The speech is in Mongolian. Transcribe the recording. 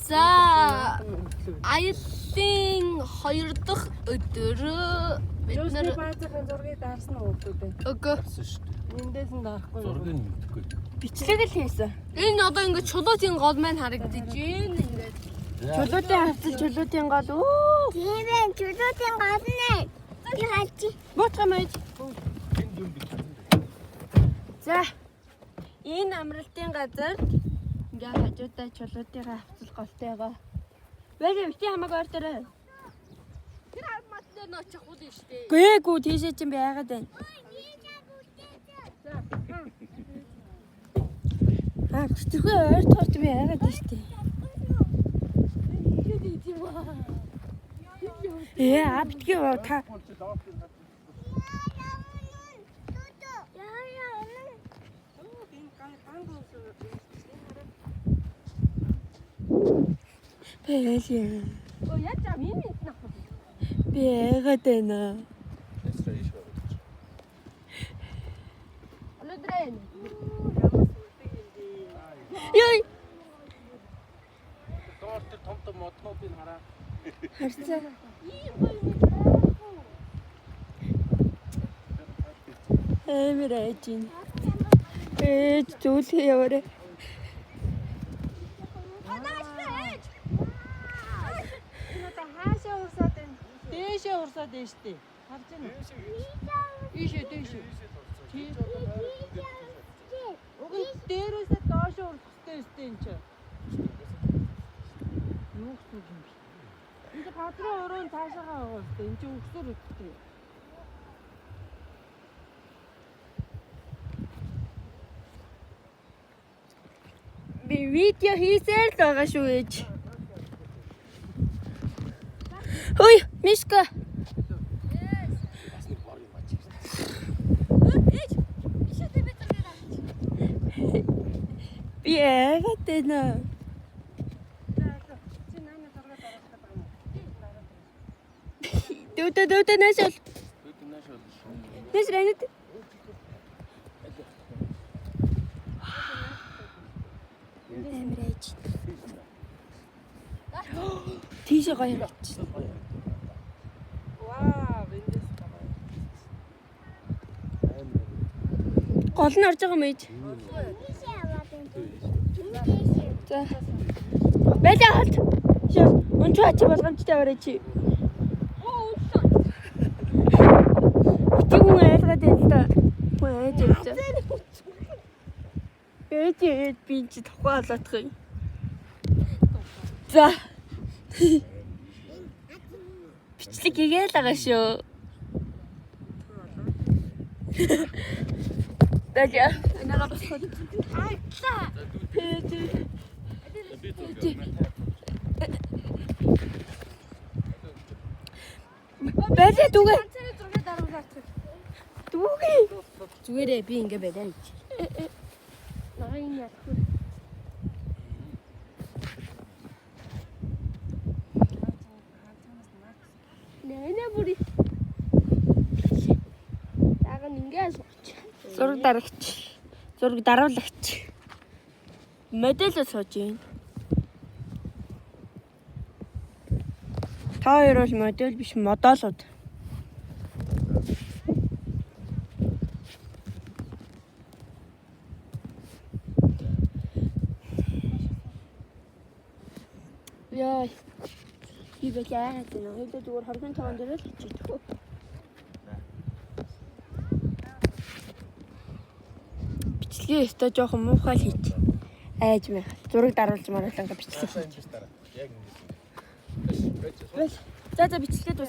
За, аяллаа хоёр дахь өдөр бид Жөөсний нар баазынхаа зургийг дарсан уу хүмүүсээ? өгөө. Гарсан шүү дээ. Эндээс нь дарахгүй. Зургийг нь мэдэхгүй. Бичлэг л хийсэн. Энэ одоо ингээд чулуутын гол маань харагдаж байна. Ингээд Чулуутын хавцал, чулуутын гол. Оо. Тийм ээ, чулуутын гол нэ. Би хаач. Буутга мэж. За. Энэ амралтын газар ингээ хажуудаа чулуутынхаа хавцал голтойгоо. Бэгэ бити хамаг ойр дээрээ. тэр мат дээр нөө очих уу шүү дээ. Гээгүй тийшээ чинь би яагаад байна? Аа, тэрхүү ойр тоорт би яагаад байна шүү дээ. Ээ, а битгий та бэлээ. Өө яаж аа миний энэ авах вэ? Би яагаад байна? Эсрэ иш байгаа. Өнөөдөр энэ. Йой, Доор тэр том том моднуудыг хараа. харцаа. Амар айж байна. Ээж зүйлхэ яваарэ. Энэ одоо хаашаа урсаад байна? Дээшээ урсаад байна шүү дээ. Харж байна уу? Ийшээ дээшээ. Тийм. Уг нь дээрээсээ доошоо урсах хэрэгтэй шүү дээ энэ чинь. Юу гэсэн үг юм бэ? Энэ чинь газрын уруу цаашаагаа байгаа шүү дээ. Энэ чинь өгсөр өгдөг. Би видео хийсээр л байгаа шүү ээж. Хөөе, Мишка. Бас нэг бор юм ачиж. Ээж бишээ би зургийг авчих. Би яагаад байна? Чи наана зураг дарах гэдэг юм уу? Дүүдэ дүүдэ наашаал. Бид нааш бол шүү. Нааш рэнэт. Амар айж. Тийшээ гоё харагдчих. Вау, эндээс гоё. Гол нь орж байгаа юм ээж. Ийшээ яваад байна. Дээшээ. За. Байлаа холт. Шив. Унчаа чи болгоомжтой аваарай чи. Оо үнсэн. Битгий хүн айлгаад байна л да. Хүн айж явж. Ээж ээж би чи тухай олоодох юм. За. Бичлэг хийгээл байгаа шүү. Даля. Энэгээ босгоод. Аатлаа. Ээж. Би зураг. Байлаа дүүгээ. Ганцаараа зургийг даруулаад. Дүүгээ. Зүгээрээ би ингэ байлаа гэж. Нагаа энэ ялахгүй. Нэ бүрий. Даага нь ингэ сууч. Зураг дарагч. Зураг даруулагч. Модель сууж байна. Та хоёр бол модель биш модолууд. Яа. Би бэл яагаад вэ? Хэдэ зүгээр 25 дээр л хичээдэг үү? Бичлэгээ өстой жоохон муухай л хийж. Айж мэх. Зураг даруулж маруулаа ингээ бичлэг хийж. Ингэж дараа. Яг ингэж. За за бичлэгээ дуус.